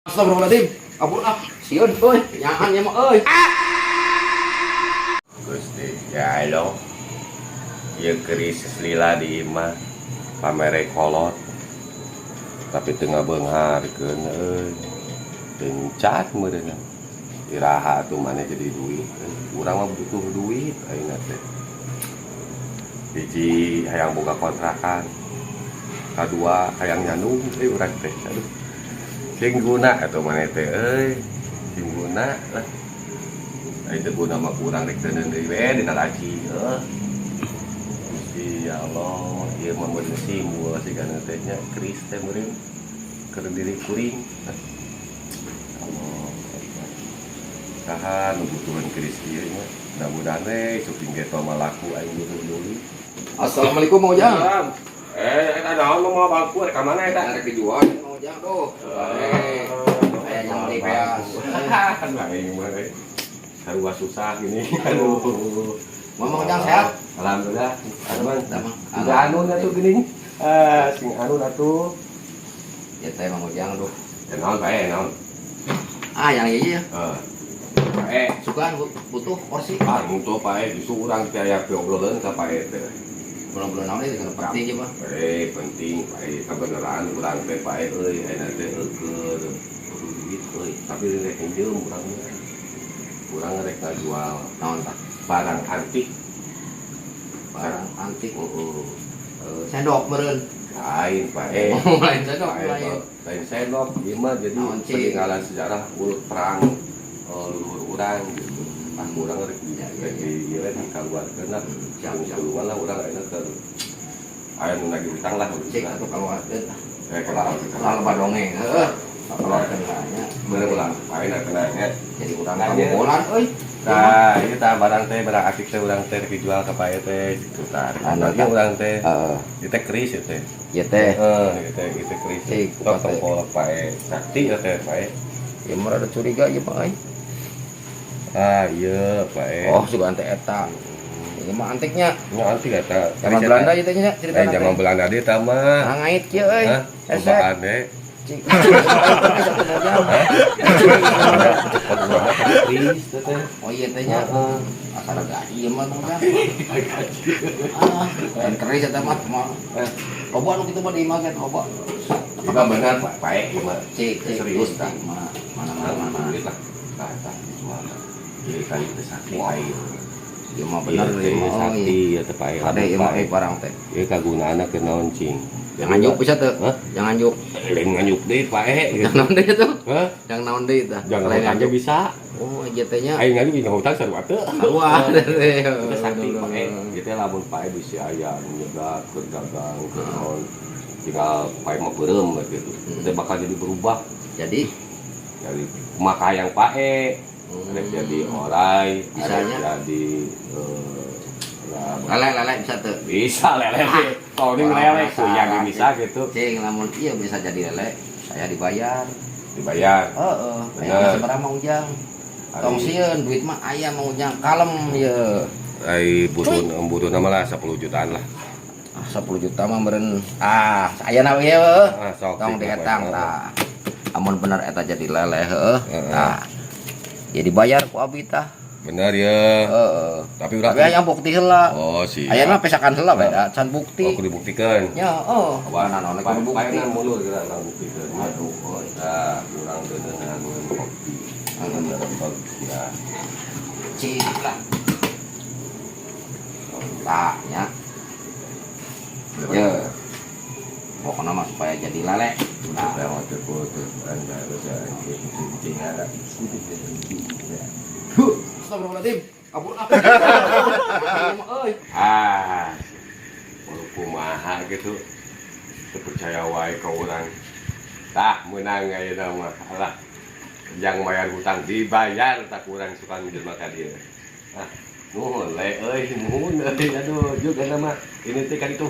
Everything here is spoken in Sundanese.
Astagfirullahaladzim. Kabur ah. Sieun euy. Nyaan ya mah euy. Gusti, ya Allah. Ieu keris lila di imah pamere kolot. Tapi teu ngabeungharkeun euy. Dencat meureunna. Iraha atuh maneh jadi duit euy. Urang mah butuh duit ayeuna teh. Hiji, hayang boga kontrakan. Kadua, hayang nyandung euy urang teh. Aduh. Sing guna atuh maneh teh euy. Sing guna lah. Ai teu guna mah kurang rek teu deui we dina laci heuh. Gusti ya Allah, ieu mah meureun simbol sigana teh nya, keris teh meureun keur diri kuring. Allah Akbar. Saha nu butuhan keris ieu nya? Mudah-mudahan we suping geto mah laku, aing butuh deui. Assalamualaikum, Mang Ujang. Eh, eta naon mau bangku, rek ka mana eta? Rek dijual, Mang Ujang tuh. Eh, aya yang beli beas. Aduh, aing mah eh. Sarua susah gini. Aduh. Mang Ujang sehat? Alhamdulillah. Aduh, Bang. Damang. Udah anu atuh geuning. Ah, sing anu atuh. Ya teh, Mang Ujang tuh. Ya naon bae naon. Ah, yang iya ya. Heeh. Pae, Sukaan butuh porsi. Ah, untuk pae justru urang teh aya piobroleun ka pae teh. Belum-belum naon ieu kana penting ieu mah. Eh, penting pae, kebenaran urang teh pae euy, ayeuna teh eueuh kudu duit euy, tapi rek minjem urang mah. Urang rek ngajual Naon tah? Barang antik. Barang antik. Heeh. Eh, sendok meureun. Lain pae. Oh, lain sendok, Pae, lain. Lain sendok, ieu mah jadi Naon, cing? Peninggalan sejarah urut perang leluhur urang gitu. Ah, urang rek di Ya, rek di ieu we dikaluarkeun lah. Siap, siap. Keluar lah urang ayeuna keur aya nu nagih utang lah. Cik atuh kaluarkeun. Eh, kalau Ulah loba dongeng, heuh. Kaluarkeun lah nya. Bener ulah, pae na kena nya. Jadi urang Nah, iya. kabobolan euy. Nah, ieu tah barang teh, barang antik teh urang teh dijual ka pae teh gitu tah. Anu, Anu urang teh. Heeh. Ieu teh keris ieu teh. Ieu teh. Heeh, ieu teh keris. Cik, Tok kumaha teh? tongkol pae sakti ieu teh pae. Ieu mah rada curiga ieu mah euy. Ah, iya pae. Oh, sugan teh eta. Ieu mah antiknya. Nya antik eta. Zaman Belanda ieu teh nya Eh, zaman Belanda dia tah mah. Nah, ngait kieu euy. Hah? Hese. Cobaan deh. Cik. Satu mojang. Cepat urang mah keris teh teh. Oh iya teh nya. Heeh. Asal gaji ieu mah, Mang Ujang. Ah, lain keris eta mah mah. Loba nu kitu mah di imah ge loba. Juga benar Pak, pae ieu mah. Cik, cik. Serius cik, tah. Mana mana mana mana. Duit lah. Tah, tah dijual. Jadi kali teh sakti Wah. pae. Ieu mah bener Iya, ieu mah. Oh, sakti iya. ieu teh pae. Kade ieu mah barang teh. Ieu kagunaanna keur naon cing? Jangan nganjuk bisa teu? Hah? Jangan nganjuk. Lain nganjuk deui pae gitu. Jangan naon deui tuh? Hah? Jangan naon deui tah? Jangan Lain hutang ge nganjuk. Bisa. Oh, ieu teh nya. Aing nganjuk jeung hutang sarua teu. Sarua. Itu sakti pae. Ieu teh lamun pae bisi aya nu nyegat keur dagang keur naon. Tinggal pae mah beureum gitu. Teh bakal jadi berubah. Jadi Jadi kumaha yang pae. Rek jadi orai, rek Bisanya? Jadi lah, Lele lele bisa teu? Bisa lele. Kalau ini Wah, lele penasaran, kuyang bisa gitu. Cing, lamun iya bisa jadi lele, saya dibayar. Dibayar. Heeh, Bener. aya sabaraha, Mang Ujang? Tong sieun, duit mah aya, Mang Ujang, kalem ye. Ai butuh butuh nama lah 10 jutaan lah. Ah, 10 juta mah meureun. Ah, aya na ieu heuh. Ah, sok, Tong cik, dietang apa, tah. Amun bener eta jadi lele heuh. Heeh. Tah. Ya dibayar ku abi tah. Bener ya. Heeh. Tapi urang Tapi aya bukti heula. Oh, siap. Aya mah pesakan heula we, da, can bukti. Oh, kudu dibuktikan. Ya, oh. Mana naon kudu bukti. Paenan mundur geura urang buktikeun. Aduh, euy. Nah, urang deuneunan kopi. Anu ya. Cik lah. Tah, nya. Ya. Pokoknya mah supaya jadi lele. Nah, Nah, waktu foto anda bisa cing ada. Astagfirullahaladzim. Kabur ah. Euy. Ah, walau kumaha gitu. Teu percaya wae ka urang. Tah meunang ayeuna mah. Alah. Yang bayar hutang dibayar tak kurang suka jelema ka dieu. Ah, nuhun le euy, nuhun euy. Aduh, juga nama ini teh kan itu.